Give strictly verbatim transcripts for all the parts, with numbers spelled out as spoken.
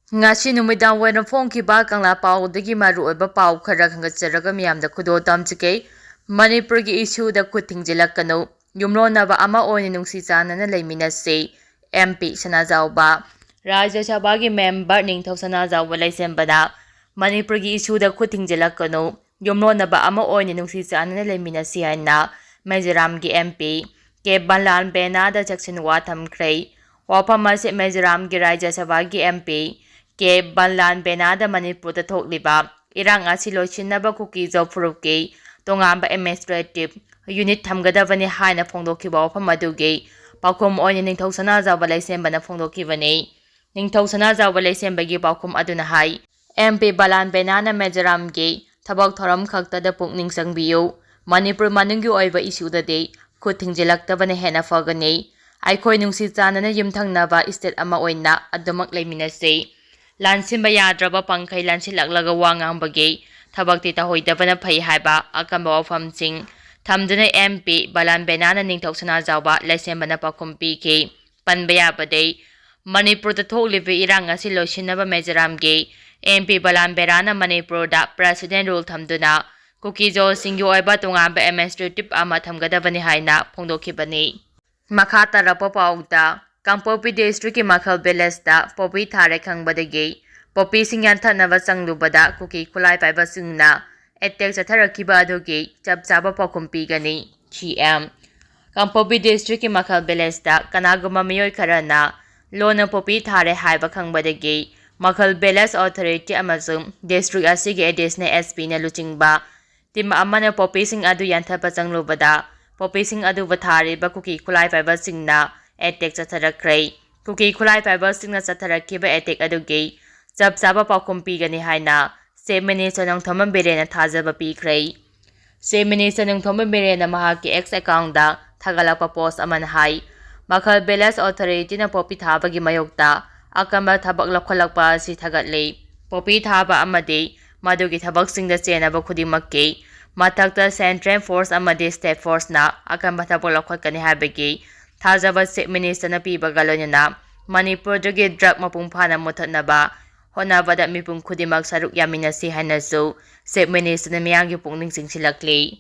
ꯉꯁꯤ ꯅꯨꯃꯤꯗꯥꯡ ꯋꯥꯏꯔꯝ ꯐꯣꯡꯈꯤꯕ ꯀꯪꯂꯥ ꯄꯥꯎꯗꯒꯤ ꯃꯔꯨꯑꯣꯏꯕ ꯄꯥꯎ ꯈꯔ ꯈꯟꯒꯠꯆꯔꯒ ꯃꯤꯌꯥꯝꯗ ꯈꯨꯗꯣꯜ ꯇꯝꯖꯒꯦ꯫ ꯃꯅꯤꯄꯨꯔꯒꯤ ꯏꯁꯨꯗ ꯈꯨꯠ ꯊꯤꯡꯖꯤꯜꯂꯛꯀꯅꯨ, ꯌꯨꯝꯂꯣꯟꯅꯕ ꯑꯃ ꯑꯣꯏꯅ ꯅꯨꯡꯁꯤ ꯆꯥꯟꯅꯅ ꯂꯩꯃꯤꯟꯅꯁꯤ, ꯑꯦꯝ ꯄꯤ ꯁꯅꯥꯖꯥꯎꯕ꯫ ꯔꯥꯖ꯭ꯌ ꯁꯚꯥꯒꯤ ꯃꯦꯝꯕꯔ ꯅꯤꯡꯊꯧ ꯁꯅꯥꯖꯥꯎꯕ ꯂꯩꯁꯦꯝꯕꯅ ꯃꯅꯤꯄꯨꯔꯒꯤ ꯏꯁꯨꯗ ꯈꯨꯠ ꯊꯤꯡꯖꯤꯜꯂꯛꯀꯅꯨ, ꯌꯨꯝꯂꯣꯟꯅꯕ ꯑꯃ ꯑꯣꯏꯅ ꯅꯨꯡꯁꯤ ꯆꯥꯟꯅꯅ ꯂꯩꯃꯤꯟꯅꯁꯤ ꯍꯥꯏꯅ ꯃꯤꯖꯣꯔꯥꯝꯒꯤ ꯑꯦꯝ ꯄꯤ ꯀꯦ ꯕꯟꯂꯥꯟ ꯕꯦꯅꯥꯗ ꯆꯦꯛꯁꯤꯟ ꯋꯥ ꯊꯝꯈ꯭ꯔꯦ꯫ ꯋꯥꯐꯝ ꯑꯁꯤ ꯃꯤꯖꯣꯔꯥꯝꯒꯤ ꯔꯥꯖ꯭ꯌ ꯁꯚꯥꯒꯤ ꯑꯦꯝ ꯄꯤ ꯀꯦ ꯕꯟꯂꯥꯟ ꯕꯦꯅꯥꯗ ꯃꯅꯤꯄꯨꯔꯗ ꯊꯣꯛꯂꯤꯕ ꯏꯔꯥꯡ ꯑꯁꯤ ꯂꯣꯏꯁꯤꯟꯅꯕ ꯀꯨꯀꯤ-ꯖꯣ ꯐꯨꯔꯨꯞꯀꯤ ꯇꯣꯉꯥꯟꯕ ꯑꯦꯗꯃꯤꯅꯤꯁꯇ꯭ꯔꯦꯇꯤꯚ ꯌꯨꯅꯤꯠ ꯊꯝꯒꯗꯕꯅꯤ ꯍꯥꯏꯅ ꯐꯣꯡꯗꯣꯛꯈꯤꯕ ꯋꯥꯐꯝ ꯑꯗꯨꯒꯤ ꯄꯥꯎꯈꯨꯝ ꯑꯣꯏꯅ ꯅꯤꯡꯊꯧ ꯁꯅꯥꯖꯥꯎꯕ ꯂꯩꯁꯦꯝꯕꯅ ꯐꯣꯡꯗꯣꯛꯈꯤꯕꯅꯤ꯫ ꯅꯤꯡꯊꯧ ꯁꯅꯥꯖꯥꯎꯕ ꯂꯩꯁꯦꯝꯕꯒꯤ ꯄꯥꯎꯈꯨꯝ ꯑꯗꯨꯅ ꯍꯥꯏ, ꯑꯦꯝ ꯄꯤ ꯕꯟꯂꯥꯟ ꯕꯦꯅꯥꯅ ꯃꯤꯖꯣꯔꯥꯝꯒꯤ ꯊꯕꯛ ꯊꯧꯔꯝ ꯈꯛꯇꯗ ꯄꯨꯛꯅꯤꯡ ꯆꯪꯕꯤꯌꯨ꯫ ꯃꯅꯤꯄꯨꯔ ꯃꯅꯨꯡꯒꯤ ꯑꯣꯏꯕ ꯏꯁꯨꯗꯗꯤ ꯈꯨꯠ ꯊꯤꯡꯖꯤꯜꯂꯛꯇꯕꯅ ꯍꯦꯟꯅ ꯐꯒꯅꯤ꯫ ꯑꯩꯈꯣꯏ ꯅꯨꯡꯁꯤ ꯆꯥꯟꯅꯅ ꯌꯨꯝꯊꯪꯅꯕ ꯏꯁꯇꯦꯠ ꯑꯃ ꯑꯣꯏꯅ ꯑꯗꯨꯃꯛ ꯂꯩꯃꯤꯟꯅꯁꯤ꯫ ꯂꯥꯟꯁꯤꯟꯕ ꯌꯥꯗ꯭ꯔꯕ ꯄꯪꯈꯩ ꯂꯥꯟꯁꯤꯜꯂꯛꯂꯒ ꯋꯥ ꯉꯥꯡꯕꯒꯤ ꯊꯕꯛꯇꯤ ꯇꯧꯍꯣꯏꯗꯕꯅ ꯐꯩ ꯍꯥꯏꯕ ꯑꯀꯟꯕ ꯋꯥꯐꯝꯁꯤꯡ ꯊꯝꯗꯨꯅ ꯑꯦꯝ ꯄꯤ ꯕꯟꯂꯥꯟ ꯕꯦꯅꯥꯅ ꯅꯤꯡꯊꯧ ꯁꯅꯥꯖꯥꯎꯕ ꯂꯩꯁꯦꯝꯕꯅ ꯄꯥꯎꯈꯨꯝ ꯄꯤꯈꯤ꯫ ꯄꯟꯕ ꯌꯥꯕꯗꯤ, ꯃꯅꯤꯄꯨꯔꯗ ꯊꯣꯛꯂꯤꯕ ꯏꯔꯥꯡ ꯑꯁꯤ ꯂꯣꯏꯁꯤꯟꯅꯕ ꯃꯤꯖꯣꯔꯥꯝꯒꯤ ꯑꯦꯝ ꯄꯤ ꯕꯟꯂꯥꯟ ꯕꯦꯅꯥꯅ ꯃꯅꯤꯄꯨꯔꯗ ꯄ꯭ꯔꯦꯁꯤꯗꯦꯟ ꯔꯨꯜ ꯊꯝꯗꯨꯅ ꯀꯨꯀꯤ-ꯖꯣꯁꯤꯡꯒꯤ ꯑꯣꯏꯕ ꯇꯣꯉꯥꯟꯕ ꯑꯦꯗꯃꯤꯅꯤꯁꯇ꯭ꯔꯦꯇꯤꯚ ꯑꯃ ꯊꯝꯒꯗꯕꯅꯤ ꯍꯥꯏꯅ ꯐꯣꯡꯗꯣꯛꯈꯤꯕꯅꯤ꯫ ꯃꯈꯥ ꯇꯥꯔꯛꯄ ꯄꯥꯎꯗ, ꯀꯥꯡꯄꯣꯛꯄꯤ ꯗꯤꯁꯇ꯭ꯔꯤꯛꯀꯤ ꯃꯈꯜ ꯚꯤꯂꯦꯖꯇ ꯄꯣꯄꯤ ꯊꯥꯔꯦ ꯈꯪꯕꯗꯒꯤ ꯄꯣꯄꯤꯁꯤꯡ ꯌꯥꯟꯊꯠꯅꯕ ꯆꯪꯂꯨꯕꯗ ꯀꯨꯀꯤ ꯈꯨꯠꯂꯥꯏ ꯄꯥꯏꯕꯁꯤꯡꯅ ꯑꯦꯇꯦꯛ ꯆꯠꯊꯔꯛꯈꯤꯕ ꯑꯗꯨꯒꯤ ꯆꯞ ꯆꯥꯕ ꯄꯥꯎꯈꯨꯝ ꯄꯤꯒꯅꯤ꯫ ꯁꯤ ꯑꯦꯝ꯫ ꯀꯥꯡꯄꯣꯛꯄꯤ ꯗꯤꯁꯇ꯭ꯔꯤꯛꯀꯤ ꯃꯈꯜ ꯚꯤꯂꯦꯖꯇ ꯀꯅꯥꯒꯨꯝꯕ ꯃꯤꯑꯣꯏ ꯈꯔꯅ ꯂꯣꯟꯅ ꯄꯣꯄꯤ ꯊꯥꯔꯦ ꯍꯥꯏꯕ ꯈꯪꯕꯗꯒꯤ ꯃꯈꯜ ꯚꯤꯂꯦꯖ ꯑꯣꯊꯣꯔꯤꯇꯤ ꯑꯃꯁꯨꯡ ꯗꯤꯁꯇ꯭ꯔꯤꯛ ꯑꯁꯤꯒꯤ ꯑꯦꯗꯤꯁꯅꯦꯜ ꯑꯦꯁ ꯄꯤꯅ ꯂꯨꯆꯤꯡꯕ ꯇꯤꯝ ꯑꯃꯅ ꯄꯣꯄꯤꯁꯤꯡ ꯑꯗꯨ ꯌꯥꯟꯊꯠꯄ ꯆꯪꯂꯨꯕꯗ ꯄꯣꯄꯤꯁꯤꯡ ꯑꯗꯨꯕꯨ ꯊꯥꯔꯤꯕ ꯀꯨꯀꯤ ꯈꯨꯠꯂꯥꯏ ꯄꯥꯏꯕꯁꯤꯡꯅ ꯑꯦꯇꯦꯛ ꯆꯠꯊꯔꯛꯈ꯭ꯔꯦ꯫ ꯀꯨꯀꯤ ꯈꯨꯠꯂꯥꯏ ꯄꯥꯏꯕꯁꯤꯡꯅ ꯆꯠꯊꯔꯛꯈꯤꯕ ꯑꯦꯇꯦꯛ ꯑꯗꯨꯒꯤ ꯆꯞ ꯆꯥꯕ ꯄꯥꯎꯈꯨꯝ ꯄꯤꯒꯅꯤ ꯍꯥꯏꯅ ꯆꯤꯐ ꯃꯤꯅꯤꯁꯇꯔ ꯅꯣꯡꯊꯣꯝꯕꯝ ꯕꯤꯔꯦꯟꯅ ꯊꯥꯖꯕ ꯄꯤꯈ꯭ꯔꯦ꯫ ꯆꯤꯐ ꯃꯤꯅꯤꯁꯇꯔ ꯅꯣꯡꯊꯣꯝꯕꯝ ꯕꯤꯔꯦꯟꯅ ꯃꯍꯥꯛꯀꯤ ꯑꯦꯛꯁ ꯑꯦꯀꯥꯎꯟꯗ ꯊꯥꯒꯠꯂꯛꯄ ꯄꯣꯁ ꯑꯃꯅ ꯍꯥꯏ, ꯃꯈꯜ ꯚꯤꯂꯦꯖ ꯑꯣꯊꯣꯔꯤꯇꯤꯅ ꯄꯣꯄꯤ ꯊꯥꯕꯒꯤ ꯃꯥꯌꯣꯛꯇ ꯑꯀꯟꯕ ꯊꯕꯛ ꯂꯧꯈꯠꯂꯛꯄ ꯑꯁꯤ ꯊꯥꯒꯠꯂꯤ꯫ ꯄꯣꯄꯤ ꯊꯥꯕ ꯑꯃꯗꯤ ꯃꯗꯨꯒꯤ ꯊꯕꯛꯁꯤꯡꯗ ꯆꯦꯟꯅꯕ ꯈꯨꯗꯤꯡꯃꯛꯀꯤ ꯃꯊꯛꯇ ꯁꯦꯟꯇ꯭ꯔꯦꯜ ꯐꯣꯔꯁ ꯑꯃꯗꯤ ꯁ꯭ꯇꯦꯠ ꯐꯣꯔꯁꯅ ꯑꯀꯟꯕ ꯊꯕꯛ ꯂꯧꯈꯠꯀꯅꯤ ꯍꯥꯏꯕꯒꯤ ꯊꯥꯖꯕ ꯆꯤꯐ ꯃꯤꯅꯤꯁꯇꯔꯅ ꯄꯤꯕꯒ ꯂꯣꯏꯅꯅ ꯃꯅꯤꯄꯨꯔꯗꯒꯤ drug ꯃꯄꯨꯡ ꯐꯥꯅ ꯃꯨꯊꯠꯅꯕ ꯍꯣꯠꯅꯕꯗ ꯃꯤꯄꯨꯝ ꯈꯨꯗꯤꯡꯃꯛ ꯁꯔꯨꯛ ꯌꯥꯃꯤꯟꯅꯁꯤ ꯍꯥꯏꯅꯁꯨ Chief Minister ꯅ ꯃꯤꯌꯥꯝꯒꯤ ꯄꯨꯛꯅꯤꯡ ꯆꯤꯡꯁꯤꯜꯂꯛꯂꯤ꯫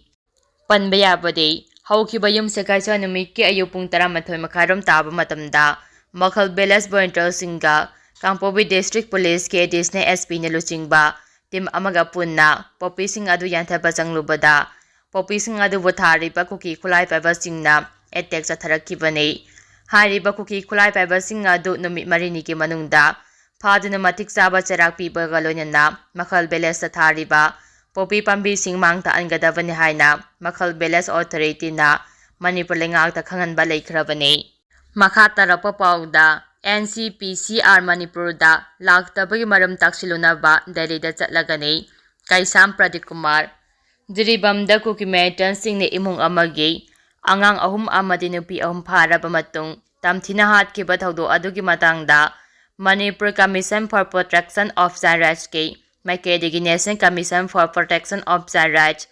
ꯄꯟꯕ ꯌꯥꯕꯗꯤ, ꯍꯧꯈꯤꯕ ꯌꯨꯝꯁꯀꯩꯁ ꯅꯨꯃꯤꯠꯀꯤ ꯑꯌꯨꯛ ꯄꯨꯡ ꯇꯔꯥꯃꯥꯊꯣꯏ ꯃꯈꯥꯏꯔꯣꯝ ꯇꯥꯕ ꯃꯇꯝꯗ ꯃꯈꯜ village volunteer ꯁꯤꯡꯒ ꯀꯥꯡꯄꯣꯛꯄꯤ district police ꯀꯤ additional S P ꯅ ꯂꯨꯆꯤꯡꯕ team ꯑꯃꯒ ꯄꯨꯟꯅ ꯄꯣꯄꯤꯁꯤꯡ ꯑꯗꯨ ꯌꯥꯟꯊꯠꯄ ꯆꯪꯂꯨꯕꯗ, ꯄꯣꯄꯤꯁꯤꯡ ꯑꯗꯨꯕꯨ ꯊꯥꯔꯤꯕ ꯀꯨꯀꯤ ꯈꯨꯠꯂꯥꯏ ꯄꯥꯏꯕꯁꯤꯡꯅ attack ꯆꯠꯊꯔꯛꯈꯤꯕꯅꯤ꯫ ꯍꯥꯏꯔꯤꯕ ꯀꯨꯀꯤ ꯈꯨꯠꯂꯥꯏ ꯄꯥꯏꯕꯁꯤꯡ ꯑꯗꯨ ꯅꯨꯃꯤꯠ ꯃꯔꯤꯅꯤꯒꯤ ꯃꯅꯨꯡꯗ ꯐꯥꯗꯨꯅ ꯃꯇꯤꯛ ꯆꯥꯕ ꯆꯩꯔꯥꯛ ꯄꯤꯕꯒ ꯂꯣꯏꯅꯅ ꯃꯈꯜ village ꯇ ꯊꯥꯔꯤꯕ ꯄꯣꯄꯤ ꯄꯥꯝꯕꯤꯁꯤꯡ ꯃꯥꯡ ꯇꯥꯛꯍꯟꯒꯗꯕꯅꯤ ꯍꯥꯏꯅ ꯃꯈꯜ village authority ꯅ ꯃꯅꯤꯄꯨꯔ ꯂꯩꯉꯥꯛꯇ ꯈꯪꯍꯟꯕ ꯂꯩꯈ꯭ꯔꯕꯅꯤ꯫ ꯃꯈꯥ ꯇꯥꯔꯛꯄ ꯄꯥꯎꯗ, N C P C R ꯃꯅꯤꯄꯨꯔꯗ ꯂꯥꯛꯇꯕꯒꯤ ꯃꯔꯝ ꯇꯥꯛꯁꯤꯜꯂꯨꯅꯕ ꯗꯦꯜꯂꯤꯗ ꯆꯠꯂꯒꯅꯤ꯫ ꯀꯩꯁꯥꯝ ꯄ꯭ꯔꯗꯤꯞ ꯀꯨꯃꯥꯔ꯫ ꯖꯤꯔꯤꯕꯥꯝꯗ ꯀꯨꯀꯤ militant ꯁꯤꯡꯅ ꯏꯃꯨꯡ ꯑꯃꯒꯤ ꯑꯉꯥꯡ ꯑꯍꯨꯝ ꯑꯃꯗꯤ ꯅꯨꯄꯤ ꯑꯍꯨꯝ ꯐꯥꯔꯕ ꯃꯇꯨꯡ ꯇꯝꯊꯤꯅ ꯍꯥꯠꯈꯤꯕ ꯊꯧꯗꯣꯛ ꯑꯗꯨꯒꯤ ꯃꯇꯥꯡꯗ Manipur Commission for Protection of Child Rights ꯀꯤ ꯃꯥꯏꯀꯩꯗꯒꯤ National Commission for Protection of Child Rights,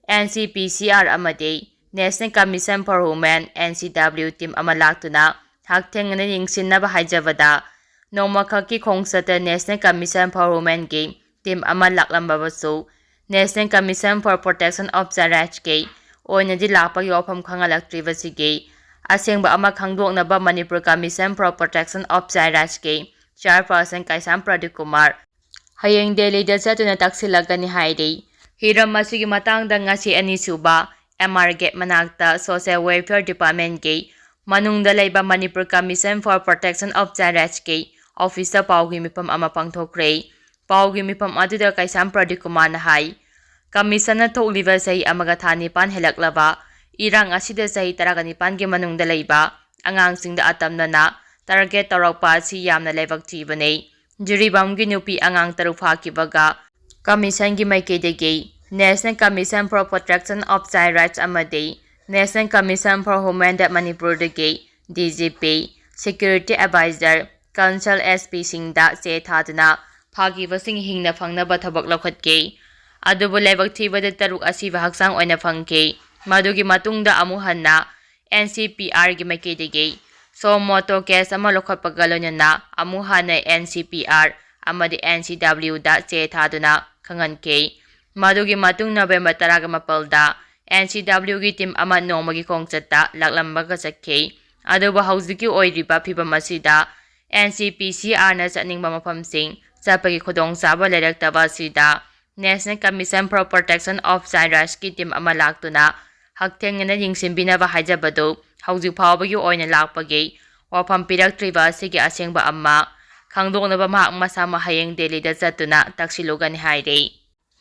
N C P C R, ꯑꯃꯗꯤ National Commission for Women, N C W, team ꯑꯃ ꯂꯥꯛꯇꯨꯅ ꯍꯛꯊꯦꯡꯅꯅ ꯌꯦꯡꯁꯤꯟꯅꯕ ꯍꯥꯏꯖꯕꯗ, ꯅꯣꯡꯃꯈꯛꯀꯤ ꯈꯣꯡꯆꯠꯇ National Commission for Women ꯒꯤ team ꯑꯃ ꯂꯥꯛꯂꯝꯕꯁꯨ, National Commission for Protection of Child Rights ꯀꯤ ꯑꯣꯏꯅꯗꯤ ꯂꯥꯛꯄꯒꯤ ꯋꯥꯐꯝ ꯈꯪꯍꯜꯂꯛꯇ꯭ꯔꯤꯕꯁꯤꯒꯤ ꯑꯁꯦꯡꯕ ꯑꯃ ꯈꯪꯗꯣꯛꯅꯕ Manipur Commission for Protection of Child Rights ꯀꯤ chairperson ꯀꯩꯁꯥꯝ ꯄ꯭ꯔꯗꯤꯞ ꯀꯨꯃꯥꯔ ꯍꯌꯦꯡ ꯗꯦꯜꯂꯤꯗ ꯆꯠꯇꯨꯅ ꯇꯛꯁꯤꯜꯂꯛꯀꯅꯤ ꯍꯥꯏꯔꯤ꯫ ꯍꯤꯔꯝ ꯑꯁꯤꯒꯤ ꯃꯇꯥꯡꯗ ꯉꯁꯤ ꯑꯅꯤꯁꯨꯕ M R gate ꯃꯅꯥꯛꯇ Social Welfare Department ꯀꯤ ꯃꯅꯨꯡꯗ ꯂꯩꯕ Manipur Commission for Protection of Child Rights ꯀꯤ office ꯇ ꯄꯥꯎꯒꯤ ꯃꯤꯐꯝ ꯑꯃ ꯄꯥꯡꯊꯣꯛꯈ꯭ꯔꯦ꯫ ꯄꯥꯎꯒꯤ ꯃꯤꯐꯝ ꯑꯗꯨꯗ ꯀꯩꯁꯥꯝ ꯄ꯭ꯔꯗꯤꯞ ꯀꯨꯃꯥꯔꯅ ꯍꯥꯏ, Commission ꯅ ꯊꯣꯛꯂꯤꯕ ꯆꯍꯤ ꯑꯃꯒ ꯊꯥ ꯅꯤꯄꯥꯟ ꯍꯦꯜꯂꯛꯂꯕ ꯏꯔꯥꯡ ꯑꯁꯤꯗ ꯆꯍꯤ ꯇꯔꯥꯒ ꯅꯤꯄꯥꯟꯒꯤ ꯃꯅꯨꯡꯗ ꯂꯩꯕ ꯑꯉꯥꯡꯁꯤꯡꯗ ꯑꯇꯝꯅꯅ target ꯇꯧꯔꯛꯄ ꯑꯁꯤ ꯌꯥꯝꯅ ꯂꯥꯏꯕꯛ ꯊꯤꯕꯅꯤ꯫ ꯖꯤꯔꯤꯕꯥꯝꯒꯤ ꯅꯨꯄꯤ ꯑꯉꯥꯡ ꯇꯔꯨꯛ ꯐꯥꯈꯤꯕꯒ Commission ꯒꯤ ꯃꯥꯏꯀꯩꯗꯒꯤ National Commission for Protection of Child Rights ꯑꯃꯗꯤ National Commission for Women ꯗ ꯃꯅꯤꯄꯨꯔꯗꯒꯤ D G P, Security Advisor, Council S P ꯁꯤꯡꯗ ꯆꯦ ꯊꯥꯗꯨꯅ ꯐꯥꯈꯤꯕꯁꯤꯡ ꯍꯤꯡꯅ ꯐꯪꯅꯕ ꯊꯕꯛ ꯂꯧꯈꯠꯈꯤ꯫ ꯑꯗꯨꯕꯨ ꯂꯥꯏꯕꯛ ꯊꯤꯕꯗ ꯇꯔꯨꯛ ꯑꯁꯤꯕ ꯍꯛꯆꯥꯡ ꯑꯣꯏꯅ ꯐꯪꯈꯤ꯫ ꯃꯗꯨꯒꯤ ꯃꯇꯨꯡꯗ ꯑꯃꯨꯛ ꯍꯟꯅ N C P R ꯒꯤ ꯃꯥꯏꯀꯩꯗꯒꯤ suo motu case ꯑꯃ ꯂꯧꯈꯠꯄꯒ ꯂꯣꯏꯅꯅ ꯑꯃꯨꯛ ꯍꯟꯅ N C P R ꯑꯃꯗꯤ N C W ꯗ ꯆꯦ ꯊꯥꯗꯨꯅ ꯈꯪꯍꯟꯈꯤ꯫ ꯃꯗꯨꯒꯤ ꯃꯇꯨꯡ ꯅꯕꯦꯝꯕꯔ ꯇꯔꯥꯒ ꯃꯥꯄꯜꯗ N C W ꯒꯤ team ꯑꯃ ꯅꯣꯡꯃꯒꯤ ꯈꯣꯡꯆꯠꯇ ꯂꯥꯛꯂꯝꯕꯒ ꯆꯠꯈꯤ꯫ ꯑꯗꯨꯕꯨ ꯍꯧꯖꯤꯛꯀꯤ ꯑꯣꯏꯔꯤꯕ ꯐꯤꯕꯝ ꯑꯁꯤꯗ N C P C R ꯅ ꯆꯠꯅꯤꯡꯕ ꯃꯐꯝꯁꯤꯡ ꯆꯠꯄꯒꯤ ꯈꯨꯗꯣꯡꯆꯥꯕ ꯂꯩꯔꯛꯇꯕ ꯑꯁꯤꯗ National Commission for Protection of Child Rights ꯀꯤ team ꯑꯃ ꯂꯥꯛꯇꯨꯅ ꯍꯛꯊꯦꯡꯅꯅ ꯌꯦꯡꯁꯤꯟꯕꯤꯅꯕ ꯍꯥꯏꯖꯕꯗꯨ ꯍꯧꯖꯤꯛ ꯐꯥꯎꯕꯒꯤ ꯑꯣꯏꯅ ꯂꯥꯛꯄꯒꯤ ꯋꯥꯐꯝ ꯄꯤꯔꯛꯇ꯭ꯔꯤꯕ ꯑꯁꯤꯒꯤ ꯑꯁꯦꯡꯕ ꯑꯃ ꯈꯪꯗꯣꯛꯅꯕ ꯃꯍꯥꯛ ꯃꯁꯥꯃꯛ ꯍꯌꯦꯡ ꯗꯦꯜꯂꯤꯗ ꯆꯠꯇꯨꯅ ꯇꯛꯁꯤꯜꯂꯨꯒꯅꯤ ꯍꯥꯏꯔꯤ꯫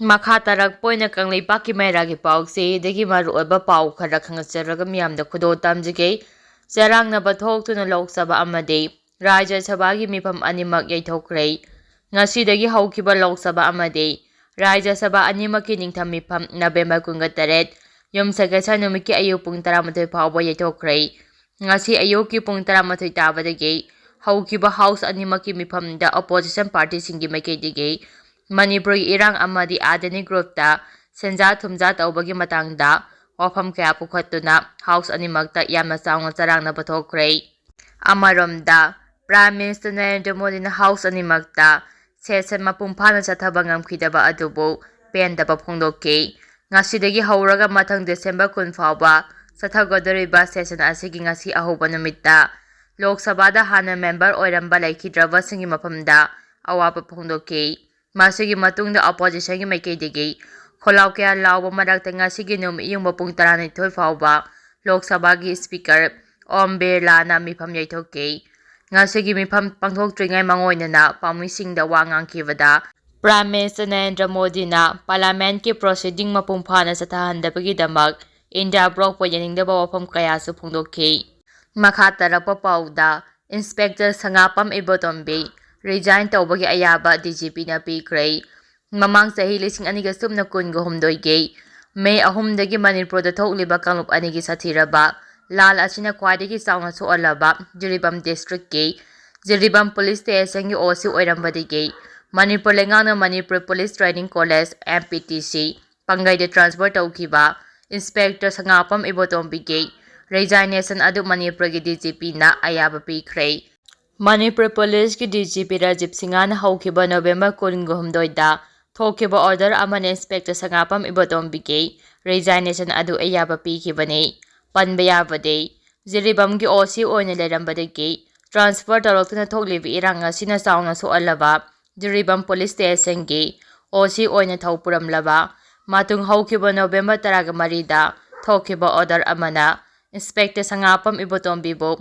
ꯃꯈꯥ ꯇꯥꯔꯛꯄ ꯑꯣꯏꯅ ꯀꯪꯂꯩꯄꯥꯛꯀꯤ ꯃꯩꯔꯥꯒꯤ ꯄꯥꯎꯆꯦꯗꯒꯤ ꯃꯔꯨꯑꯣꯏꯕ ꯄꯥꯎ ꯈꯔ ꯈꯪꯆꯔꯒ ꯃꯤꯌꯥꯝꯗ ꯈꯨꯗꯣꯜ ꯇꯝꯖꯒꯦ꯫ ꯆꯔꯥꯡꯅꯕ ꯊꯣꯛꯇꯨꯅ ꯂꯣꯛ ꯁꯚꯥ ꯑꯃꯗꯤ ꯔꯥꯖ꯭ꯌ ꯁꯚꯥꯒꯤ ꯃꯤꯐꯝ ꯑꯅꯤꯃꯛ ꯌꯩꯊꯣꯛꯈ꯭ꯔꯦ꯫ ꯉꯁꯤꯗꯒꯤ ꯍꯧꯈꯤꯕ ꯂꯣꯛ ꯁꯚꯥ ꯑꯃꯗꯤ ꯔꯥꯖ꯭ꯌ ꯁꯚꯥ ꯑꯅꯤꯃꯛꯀꯤ ꯅꯤꯡꯊꯝ ꯃꯤꯐꯝ ꯅꯕꯦꯝꯕꯔ ꯀꯨꯟꯒ ꯇꯔꯦꯠ, ꯌꯨꯝꯁꯀꯩꯁ ꯅꯨꯃꯤꯠꯀꯤ ꯑꯌꯨꯛ ꯄꯨꯡ ꯇꯔꯥꯃꯥꯊꯣꯏ ꯐꯥꯎꯕ ꯌꯩꯊꯣꯛꯈ꯭ꯔꯦ꯫ ꯉꯁꯤ ꯑꯌꯨꯛꯀꯤ ꯄꯨꯡ ꯇꯔꯥꯃꯥꯊꯣꯏ ꯇꯥꯕꯗꯒꯤ ꯍꯧꯈꯤꯕ ꯍꯥꯎꯁ ꯑꯅꯤꯃꯛꯀꯤ ꯃꯤꯐꯝꯗ ꯑꯣꯄꯣꯖꯤꯁꯟ ꯄꯥꯔꯇꯤꯁꯤꯡꯒꯤ ꯃꯥꯏꯀꯩꯗꯒꯤ ꯃꯅꯤꯄꯨꯔꯒꯤ ꯏꯔꯥꯡ ꯑꯃꯗꯤ ꯑꯥꯗꯅꯤ ꯒ꯭ꯔꯨꯞꯇ ꯁꯦꯟꯖꯥ ꯊꯨꯝꯖꯥ ꯇꯧꯕꯒꯤ ꯃꯇꯥꯡꯗ ꯋꯥꯐꯝ ꯀꯌꯥ ꯄꯨꯈꯠꯇꯨꯅ ꯍꯥꯎꯁ ꯑꯅꯤꯃꯛꯇ ꯌꯥꯝꯅ ꯆꯥꯎꯅ ꯆꯔꯥꯡꯅꯕ ꯊꯣꯛꯈ꯭ꯔꯦ꯫ ꯑꯃꯔꯣꯝꯗ, ꯄ꯭ꯔꯥꯏꯝ ꯃꯤꯅꯤꯁꯇꯔ ꯅꯔꯦꯟꯗ꯭ꯔ ꯃꯣꯗꯤꯅ ꯍꯥꯎꯁ ꯑꯅꯤꯃꯛꯇ ꯁꯦꯁꯟ ꯃꯄꯨꯡ ꯐꯥꯅ ꯆꯠꯊꯕ ꯉꯝꯈꯤꯗꯕ ꯑꯗꯨꯕꯨ ꯄꯦꯟꯗꯕ ꯐꯣꯡꯗꯣꯛꯈꯤ꯫ ꯉꯁꯤꯗꯒꯤ ꯍꯧꯔꯒ ꯃꯊꯪ ꯗꯤꯁꯦꯝꯕꯔ ꯀꯨꯟ ꯐꯥꯎꯕ ꯆꯠꯊꯒꯗꯧꯔꯤꯕ ꯁꯦꯁꯟ ꯑꯁꯤꯒꯤ ꯉꯁꯤ ꯑꯍꯧꯕ ꯅꯨꯃꯤꯠꯇ ꯂꯣꯛ ꯁꯚꯥꯗ ꯍꯥꯟꯅ ꯃꯦꯝꯕꯔ ꯑꯣꯏꯔꯝꯕ ꯂꯩꯈꯤꯗ꯭ꯔꯕꯁꯤꯡꯒꯤ ꯃꯐꯝꯗ ꯑꯋꯥꯕ ꯐꯣꯡꯗꯣꯛꯈꯤ꯫ ꯃꯁꯤꯒꯤ ꯃꯇꯨꯡꯗ ꯑꯣꯄꯣꯖꯤꯁꯟꯒꯤ ꯃꯥꯏꯀꯩꯗꯒꯤ ꯈꯣꯜꯂꯥꯎ ꯀꯌꯥ ꯂꯥꯎꯕ ꯃꯔꯛꯇ ꯉꯁꯤꯒꯤ ꯅꯨꯃꯤꯠ ꯌꯨꯡꯕ ꯄꯨꯡ ꯇꯔꯥꯅꯤꯊꯣꯏ ꯐꯥꯎꯕ ꯂꯣꯛ ꯁꯚꯥꯒꯤ ꯁ꯭ꯄꯤꯀꯔ ꯑꯣꯝ ꯕꯤꯔꯂꯥꯅ ꯃꯤꯐꯝ ꯌꯩꯊꯣꯛꯈꯤ꯫ ꯉꯁꯤꯒꯤ ꯃꯤꯐꯝ ꯄꯥꯡꯊꯣꯛꯇ꯭ꯔꯤꯉꯩ ꯃꯥꯡꯑꯣꯏꯅꯅ ꯄꯥꯎꯃꯤꯁꯤꯡꯗ ꯋꯥ ꯉꯥꯡꯈꯤꯕꯗ, ꯄ꯭ꯔꯥꯏꯝ ꯃꯤꯅꯤꯁꯇꯔ ꯅꯔꯦꯟꯗ꯭ꯔ ꯃꯣꯗꯤꯅ ꯄꯥꯔꯂꯤꯌꯥꯃꯦꯟꯠꯀꯤ ꯄ꯭ꯔꯣꯁꯤꯗꯤꯡ ꯃꯄꯨꯡ ꯐꯥꯅ ꯆꯠꯊꯍꯟꯗꯕꯒꯤꯗꯃꯛ ꯏꯟꯗꯤꯌꯥ ꯕ꯭ꯂꯣꯛꯄꯨ ꯌꯥꯅꯤꯡꯗꯕ ꯋꯥꯐꯝ ꯀꯌꯥꯁꯨ ꯐꯣꯡꯗꯣꯛꯈꯤ꯫ ꯃꯈꯥ ꯇꯥꯔꯛꯄ ꯄꯥꯎꯗ, ꯏꯟꯁꯄꯦꯛꯇꯔ ꯁꯉꯥꯄꯝ ꯏꯕꯣꯇꯣꯝꯕꯤ ꯔꯤꯖꯥꯏꯟ ꯇꯧꯕꯒꯤ ꯑꯌꯥꯕ D G P ꯅ ꯄꯤꯈ꯭ꯔꯦ꯫ ꯃꯃꯥꯡ ꯆꯍꯤ ꯂꯤꯁꯤꯡ ꯑꯅꯤꯒ ꯁꯨꯞꯅ ꯀꯨꯟꯒ ꯍꯨꯝꯗꯣꯏꯒꯤ ꯃꯦ ꯑꯍꯨꯝꯗꯒꯤ ꯃꯅꯤꯄꯨꯔꯗ ꯊꯣꯛꯂꯤꯕ ꯀꯥꯡꯂꯨꯞ ꯑꯅꯤꯒꯤ ꯁꯥꯊꯤꯔꯕ ꯂꯥꯜ ꯑꯁꯤꯅ ꯈ꯭ꯋꯥꯏꯗꯒꯤ ꯆꯥꯎꯅ ꯁꯣꯛꯍꯜꯂꯕ ꯖꯤꯔꯤꯕꯥꯝ ꯗꯤꯁꯇ꯭ꯔꯤꯛꯀꯤ ꯖꯤꯔꯤꯕꯥꯝ ꯄꯨꯂꯤꯁ ꯁ꯭ꯇꯦꯁꯟꯒꯤ O C ꯑꯣꯏꯔꯝꯕꯗꯒꯤ ꯃꯅꯤꯄꯨꯔ ꯂꯩꯉꯥꯛꯅ Manipur police training college, M P T C, ꯄꯥꯡꯒꯩꯗ ꯇ꯭ꯔꯥꯟꯁꯐꯔ ꯇꯧꯈꯤꯕ ꯏꯟꯁꯄꯦꯛꯇꯔ ꯁꯉꯥꯄꯝ ꯏꯕꯣꯇꯣꯝꯕꯤꯒꯤ Resignation ꯑꯗꯨ ꯃꯅꯤꯄꯨꯔꯒꯤ D G Pꯅ ꯑꯌꯥꯕ ꯄꯤꯈ꯭ꯔꯦ꯫ ꯃꯅꯤꯄꯨꯔ ꯄꯨꯂꯤꯁꯀꯤ D G P ꯔꯥꯖꯤꯕ ꯁꯤꯡꯍꯅ ꯍꯧꯈꯤꯕ ꯅꯣꯕꯦꯝꯕꯔ ꯀꯨꯟꯒ ꯍꯨꯝꯗꯣꯏꯗ ꯊꯣꯛꯈꯤꯕ order ꯑꯃꯅ Inspector ꯁꯉꯥꯄꯝ ꯏꯕꯣꯇꯣꯝꯕꯤꯒꯤ resignation ꯑꯗꯨ ꯑꯌꯥꯕ ꯄꯤꯈꯤꯕꯅꯤ꯫ ꯄꯟꯕ ꯌꯥꯕꯗꯤ, ꯖꯤꯔꯤꯕꯥꯝꯒꯤ O C ꯑꯣꯏꯅ ꯂꯩꯔꯝꯕꯗꯒꯤ transfer ꯇꯧꯔꯛꯇꯨꯅ ꯊꯣꯛꯂꯤꯕ ꯏꯔꯥꯡ ꯑꯁꯤꯅ ꯆꯥꯎꯅ ꯁꯣꯛꯍꯜꯂꯕ ꯖꯤꯔꯤꯕꯥꯝ ꯄꯨꯂꯤꯁ ꯁ꯭ꯇꯦꯁꯟꯒꯤ O C ꯑꯣꯏꯅ ꯊꯧ ꯄꯨꯔꯝꯂꯕ ꯃꯇꯨꯡ, ꯍꯧꯈꯤꯕ ꯅꯣꯕꯦꯝꯕꯔ ꯇꯔꯥꯒ ꯃꯔꯤꯗ ꯊꯣꯛꯈꯤꯕ order ꯑꯃꯅ Inspector ꯁꯉꯥꯄꯝ ꯏꯕꯣꯇꯣꯝꯕꯤꯕꯨ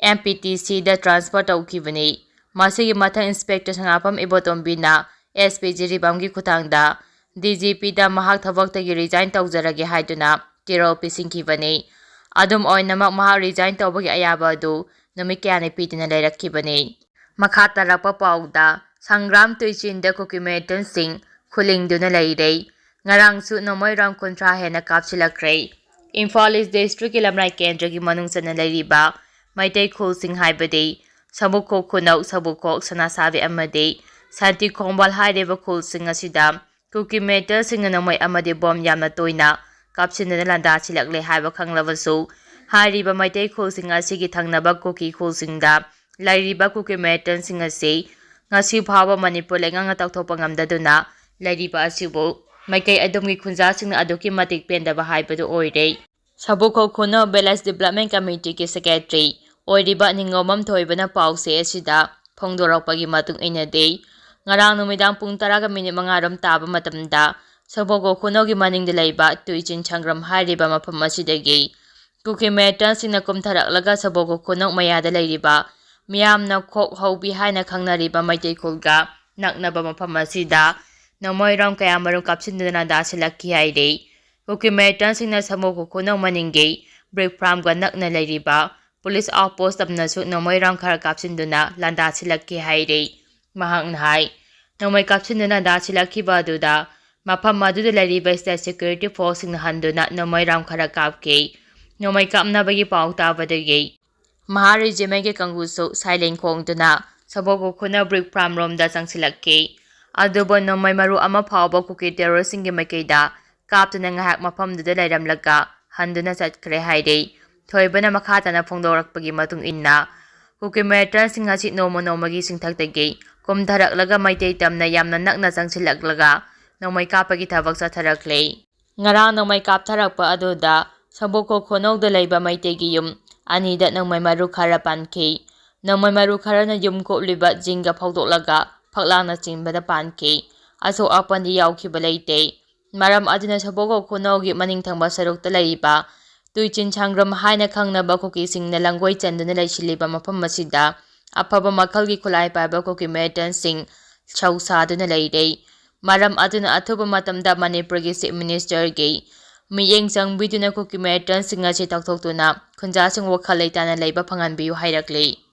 M P T Cꯗ transfer ꯇꯧꯈꯤꯕꯅꯤ꯫ ꯃꯁꯤꯒꯤ ꯃꯊꯪ Inspector ꯁꯉꯥꯄꯝ ꯏꯕꯣꯇꯣꯝꯕꯤꯅ S P ꯖꯤꯔꯤꯕꯥꯝꯒꯤ ꯈꯨꯠꯊꯥꯡꯗ D G Pꯗ ꯃꯍꯥꯛ ꯊꯕꯛꯇꯒꯤ resign ꯇꯧꯖꯔꯒꯦ ꯍꯥꯏꯗꯨꯅ ꯆꯦꯔꯣꯜ ꯄꯤꯁꯤꯟꯈꯤꯕꯅꯤ꯫ ꯑꯗꯨꯝ ꯑꯣꯏꯅꯃꯛ, ꯃꯍꯥꯛ resign ꯇꯧꯕꯒꯤ ꯑꯌꯥꯕ ꯑꯗꯨ ꯅꯨꯃꯤꯠ ꯀꯌꯥꯅꯤ ꯄꯤꯗꯨꯅ ꯂꯩꯔꯛꯈꯤꯕꯅꯤ꯫ ꯃꯈꯥ ꯇꯥꯔꯛꯄ ꯄꯥꯎꯗ, ꯁꯪꯒ꯭ꯔꯥꯝ ꯇꯨꯏꯆꯤꯟꯗ ꯀꯨꯀꯤ militantꯁꯤꯡ ꯈꯨꯂꯤꯡꯗꯨꯅ ꯂꯩꯔꯦ꯫ ꯉꯔꯥꯡꯁꯨ ꯅꯣꯡꯃꯩ round ꯀꯨꯟꯊ꯭ꯔꯥ ꯍꯦꯟꯅ ꯀꯥꯞꯁꯤꯜꯂꯛꯈ꯭ꯔꯦ꯫ ꯏꯝꯐꯥꯜ East Districtꯀꯤ ꯂꯝꯔꯥꯏ ꯀꯦꯟꯗ꯭ꯔꯒꯤ ꯃꯅꯨꯡ ꯆꯟꯅ ꯂꯩꯔꯤꯕ ꯃꯩꯇꯩ ꯈꯨꯜꯁꯤꯡ ꯍꯥꯏꯕꯗꯤ ꯁꯕꯨꯈꯣꯛ ꯈꯨꯅꯧ, ꯁꯕꯨꯈꯣꯛ, ꯁꯅꯥꯁꯥꯕꯤ ꯑꯃꯗꯤ ꯁꯥꯟꯇꯤ ꯈꯣꯡꯕꯥꯜ ꯍꯥꯏꯔꯤꯕ ꯈꯨꯜꯁꯤꯡ ꯑꯁꯤꯗ ꯀꯨꯀꯤ militantꯁꯤꯡꯅ ꯅꯣꯡꯃꯩ ꯑꯃꯗꯤ bomb ꯌꯥꯝꯅ ꯇꯣꯏꯅ ꯀꯥꯞꯁꯤꯟꯗꯨꯅ ꯂꯥꯟꯗꯥꯁꯤꯜꯂꯛꯂꯦ ꯍꯥꯏꯕ ꯈꯪꯂꯕꯁꯨ, ꯍꯥꯏꯔꯤꯕ ꯃꯩꯇꯩ ꯈꯨꯜꯁꯤꯡ ꯑꯁꯤꯒꯤ ꯊꯪꯅꯕ ꯀꯨꯀꯤ ꯈꯨꯜꯁꯤꯡꯗ ꯂꯩꯔꯤꯕ ꯀꯨꯀꯤ militantꯁꯤꯡ ꯑꯁꯤ ꯉꯁꯤ ꯐꯥꯎꯕ ꯃꯅꯤꯄꯨꯔ ꯂꯩꯉꯥꯛꯅ ꯇꯧꯊꯣꯛꯄ ꯉꯝꯗꯗꯨꯅ ꯂꯩꯔꯤꯕ ꯑꯁꯤꯕꯨ ꯃꯥꯏꯀꯩ ꯑꯗꯨꯝꯒꯤ ꯈꯨꯟꯖꯥꯁꯤꯡꯅ ꯑꯗꯨꯛꯀꯤ ꯃꯇꯤꯛ ꯄꯦꯟꯗꯕ ꯍꯥꯏꯕꯗꯨ ꯑꯣꯏꯔꯦ꯫ ꯁꯕꯨꯈꯣꯛ ꯈꯨꯅꯧ Village Development Committeeꯒꯤ secretary ꯑꯣꯏꯔꯤꯕ ꯅꯤꯡꯉꯣꯝꯕꯝ ꯊꯣꯏꯕꯅ ꯄꯥꯎꯆꯦ ꯑꯁꯤꯗ ꯐꯣꯡꯗꯣꯔꯛꯄꯒꯤ ꯃꯇꯨꯡ ꯏꯟꯅꯗꯤ, ꯉꯔꯥꯡ ꯅꯨꯃꯤꯗꯥꯡ ꯄꯨꯡ ꯇꯔꯥꯒ minute ꯃꯉꯥ ꯔꯣꯝ ꯇꯥꯕ ꯃꯇꯝꯗ, ꯁꯕꯨꯈꯣꯛ ꯈꯨꯅꯧꯒꯤ ꯃꯅꯤꯡꯗ ꯂꯩꯕ ꯇꯨꯏꯆꯤꯟ ꯁꯪꯒ꯭ꯔꯝ ꯍꯥꯏꯔꯤꯕ ꯃꯐꯝ ꯑꯁꯤꯗꯒꯤ ꯀꯨꯀꯤ militantꯁꯤꯡꯅ ꯀꯨꯝꯊꯔꯛꯂꯒ ꯁꯕꯨꯈꯣꯛ ꯈꯨꯅꯧ ꯃꯌꯥꯗ ꯂꯩꯔꯤꯕ ꯃꯤꯌꯥꯝꯅ ꯈꯣꯛ ꯍꯧꯕꯤ ꯍꯥꯏꯅ ꯈꯪꯅꯔꯤꯕ ꯃꯩꯇꯩ ꯈꯨꯜꯒ ꯅꯛꯅꯕ ꯃꯐꯝ ꯑꯁꯤꯗ ꯅꯣꯡꯃꯩ round ꯀꯌꯥꯃꯔꯨꯝ ꯀꯥꯞꯁꯤꯟꯗꯨꯅ ꯂꯥꯟꯗꯥꯁꯤꯜꯂꯛꯈꯤ ꯍꯥꯏꯔꯤ꯫ ꯀꯨꯀꯤ militantꯁꯤꯡꯅ ꯁꯕꯨꯈꯣꯛ ꯈꯨꯅꯧ ꯃꯅꯤꯡꯒꯤ brick farmꯒ ꯅꯛꯅ ꯂꯩꯔꯤꯕ police outpost ꯑꯃꯅꯁꯨ ꯅꯣꯡꯃꯩ round ꯈꯔ ꯀꯥꯞꯁꯤꯟꯗꯨꯅ ꯂꯥꯟꯗꯥꯁꯤꯜꯂꯛꯈꯤ ꯍꯥꯏꯔꯤ꯫ ꯃꯍꯥꯛꯅ ꯍꯥꯏ, ꯅꯣꯡꯃꯩ ꯀꯥꯞꯁꯤꯟꯗꯨꯅ ꯂꯥꯟꯗꯥꯁꯤꯜꯂꯛꯈꯤꯕ ꯑꯗꯨꯗ ꯃꯐꯝ ꯑꯗꯨꯗ ꯂꯩꯔꯤꯕ state security forceꯁꯤꯡꯅ ꯍꯟꯗꯨꯅ ꯅꯣꯡꯃꯩ round ꯈꯔ ꯀꯥꯞꯈꯤ꯫ ꯅꯣꯡꯃꯩ ꯀꯥꯞꯅꯕꯒꯤ ꯄꯥꯎ ꯇꯥꯕꯗꯒꯤ ꯃꯍꯥ regimentꯀꯤ ꯀꯥꯡꯕꯨꯁꯨ siren ꯈꯣꯡꯗꯨꯅ ꯁꯕꯨꯈꯣꯛ ꯈꯨꯅꯧ brick farm ꯔꯣꯝꯗ ꯆꯪꯁꯤꯜꯂꯛꯈꯤ꯫ ꯑꯗꯨꯕꯨ ꯅꯣꯡꯃꯩ ꯃꯔꯨ ꯑꯃ ꯐꯥꯎꯕ ꯀꯨꯀꯤ terroristꯁꯤꯡꯒꯤ ꯃꯥꯏꯀꯩꯗ ꯀꯥꯞꯇꯨꯅ ꯉꯥꯏꯍꯥꯛ ꯃꯐꯝꯗꯨꯗ ꯂꯩꯔꯝꯂꯒ ꯍꯟꯗꯨꯅ ꯆꯠꯈ꯭ꯔꯦ ꯍꯥꯏꯔꯤ꯫ ꯊꯣꯏꯕꯅ ꯃꯈꯥ ꯇꯥꯅ ꯐꯣꯡꯗꯣꯔꯛꯄꯒꯤ ꯃꯇꯨꯡ ꯏꯟꯅ, ꯀꯨꯀꯤ ꯃꯤꯂꯤꯇꯦꯟꯁꯤꯡ ꯑꯁꯤ ꯅꯣꯡꯃ ꯅꯣꯡꯃꯒꯤ ꯆꯤꯡꯊꯛꯇꯒꯤ ꯀꯨꯝꯊꯔꯛꯂꯒ ꯃꯩꯇꯩ ꯇꯝꯅ ꯌꯥꯝꯅ ꯅꯛꯅ ꯆꯪꯁꯤꯜꯂꯛꯂꯒ ꯅꯣꯡꯃꯩ ꯀꯥꯞꯄꯒꯤ ꯊꯕꯛ ꯆꯠꯊꯔꯛꯂꯤ꯫ ꯉꯔꯥꯡ ꯅꯣꯡꯃꯩ ꯀꯥꯞꯊꯔꯛꯄ ꯑꯗꯨꯗ ꯁꯣꯕꯣꯀꯣ ꯈꯨꯅꯧꯗ ꯂꯩꯕ ꯃꯩꯇꯩꯒꯤ ꯌꯨꯝ ꯑꯅꯤꯗ ꯅꯣꯡꯃꯩ ꯃꯔꯨ ꯈꯔ ꯄꯥꯟꯈꯤ꯫ ꯅꯣꯡꯃꯩ ꯃꯔꯨ ꯈꯔꯅ ꯌꯨꯝ ꯀꯣꯞꯂꯤꯕ ꯖꯤꯡꯒ ꯐꯧꯗꯣꯛꯂꯒ ꯐꯛꯂꯥꯡꯅ ꯆꯤꯡꯕꯗ ꯄꯥꯟꯈꯤ꯫ ꯑꯁꯣꯛ ꯑꯄꯟꯗꯤ ꯌꯥꯎꯈꯤꯕ ꯂꯩꯇꯦ꯫ ꯃꯔꯝ ꯑꯗꯨꯅ ꯁꯣꯕꯣꯀꯣ ꯈꯨꯅꯧꯒꯤ ꯃꯅꯤꯡ ꯊꯪꯕ ꯁꯔꯨꯛꯇ ꯂꯩꯔꯤꯕ ꯇꯨꯏꯆꯤꯟ ꯁꯪꯒ꯭ꯔꯝ ꯍꯥꯏꯅ ꯈꯪꯅꯕ ꯀꯨꯀꯤꯁꯤꯡꯅ ꯂꯥꯡꯒꯣꯏ ꯆꯟꯗꯨꯅ ꯂꯩꯁꯤꯜꯂꯤꯕ ꯃꯐꯝ ꯑꯁꯤꯗ ꯑꯐꯕ ꯃꯈꯜꯒꯤ ꯈꯨꯠꯂꯥꯏ ꯄꯥꯏꯕ ꯀꯨꯀꯤ ꯃꯤꯂꯤꯇꯦꯟꯁꯤꯡ ꯁꯧ ꯁꯥꯗꯨꯅ ꯂꯩꯔꯦ꯫ ꯃꯔꯝ ꯑꯗꯨꯅ ꯑꯊꯨꯕ ꯃꯇꯝꯗ ꯃꯅꯤꯄꯨꯔꯒꯤ ꯆꯤꯐ ꯃꯤꯅꯤꯁꯇꯔꯒꯤ ꯃꯤꯠꯌꯦꯡ ꯆꯪꯕꯤꯗꯨꯅ ꯀꯨꯀꯤ ꯃꯤꯂꯤꯇꯦꯟꯁꯤꯡ ꯑꯁꯤ ꯇꯧꯊꯣꯛꯇꯨꯅ ꯈꯨꯟꯖꯥꯁꯤꯡ ꯋꯥꯈꯜ ꯂꯩꯇꯥꯅ ꯂꯩꯕ ꯐꯪꯍꯟꯕꯤꯌꯨ ꯍꯥꯏꯔꯛꯂꯤ꯫